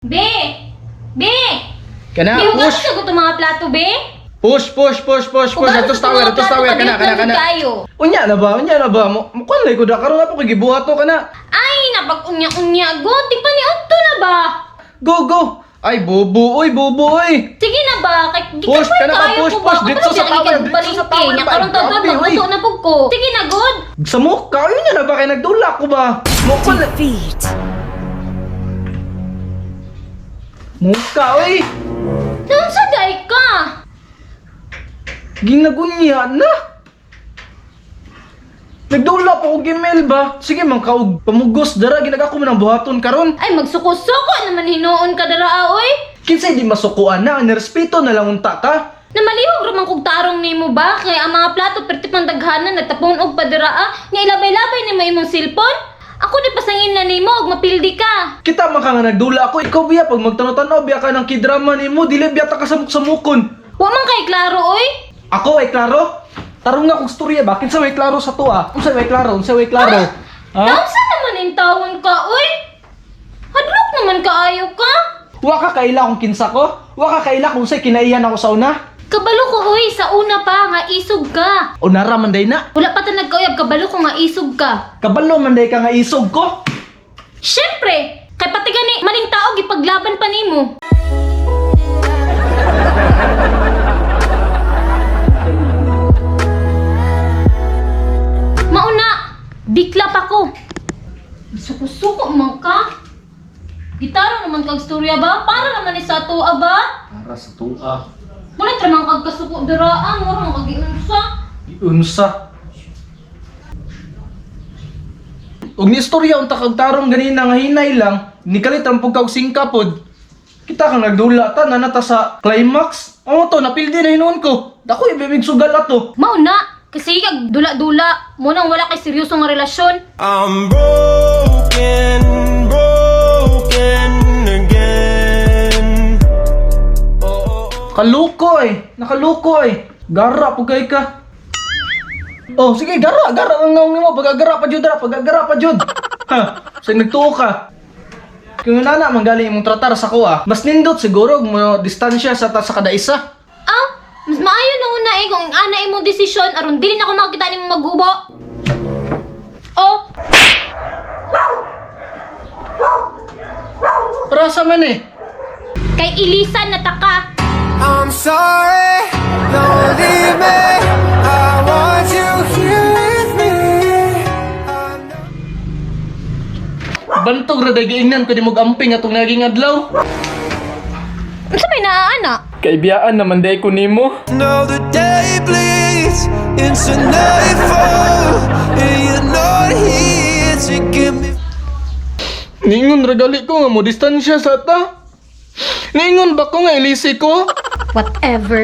Be! Be! Kana, Be, hugasan push. sa ko mga plato, be! Push, push, push, push, push. Hugasan Ato sa sa tower, mga ato sa plato, tower. Kana, kana, kadiyot kana. lang kayo. Unya na ba? Unya na ba? Mo kuan lay ko da karon na po kay gibuhat to kana. Ay, napag-unya-unya, go! Di pa ni Otto na ba? Go, go. Ay, bobo, oy, bobo, oy. Sige na ba? Kay, di Push, ka kana ba? kayo Push, ko ba? push. Dito Kabalo sa siya, tower, ikag dito sa balingke. tower Nya ba? karon taon Grabe, oy. magluto na pug ko. Sige na, good. Sa mukha, unya na ba kay nagdula ko ba? Mo kuan Defeat. Mukha, oy. Naunsa day ka? Ginagunya na. Nagdula pa og email ba? Sige man kaog pamugos dara ginagako man ang buhaton karon. Ay, magsuko-suko naman hinuon ka dara, ah, oy. Kinsay di masukuan na, nirespeto na lang unta ka. Namalihog ra man kog tarong nimo ba? Kay ang mga plato perti pang daghanan nagtapon og padara ah. Nya ilabay-labay nimo imong cellphone. Ako di pasangin na nimo og mapildi ka. Kita man ka nga nagdula ako, ikaw biya pag magtanaw-tanaw biya ka ng kidrama nimo, dili biya ta ka samok-samokon. Wa man kay klaro oy. Ako ay klaro? Tarong nga kog storya ba? Kinsa may klaro sa tuwa? Unsa may klaro? Unsa may klaro? Ha? Naunsa naman in tawon ka oy? Hadlok naman kaayo ka. Wa ka kaila kung kinsa ko? Wa ka kaila kung unsay kinaiyan ako sa una? Kabalo ko oy sa una pa nga isog ka. Unara man day na. Wala pa ta nagkauyab, kabalo ko nga isog ka. Kabalo man day ka nga isog ko. Syempre, kay pati gani maling tao gipaglaban pa nimo. Mauna, diklap ako. Suko-suko man ka. Gitara naman kag storya ba? Para naman ni sa atoa ba? Para sa tuwa. Wala tra man kag kasuko dira ah, mura man kag giunsa. Unsa? Og ni istorya unta kag tarong ganina nga hinay lang, nikalit ang pugkaw singka pod. Kita kang nagdula ta na nata sa climax. Amo to napildi na hinuon ko. Dako ibibig sugal ato. Mauna, kasi kag dula-dula, mo nang wala kay seryoso nga relasyon. I'm broken, broken again. Kaluko eh. Nakaluko eh. Gara pug kay ka. Oh, sige, gara, gara ang naong nimo, pagagara pa jud ra, pagagara pa jud. Ha, sa nagtuo ka. Kung nana manggaling imong tratar sa kuha, mas nindot siguro og mo distansya sa ta sa kada isa. Ah, mas maayo na una eh kung ana imong desisyon aron dili na ako makakita nimo maghubo. Oh, Para sa man eh. kay Ilisan na taka. I'm sorry, don't leave me. I want you here with me. I know- Bantog ra day giingnan ko di mo amping atong naging adlaw. Unsa may naaana? Kaibiyaan naman day ko nimo. Now the day bleeds into nightfall, and you're not here to give me. Ningon ra gali ko nga mo distansya sa ta. Ningon ba ko nga ilisi ko? Whatever.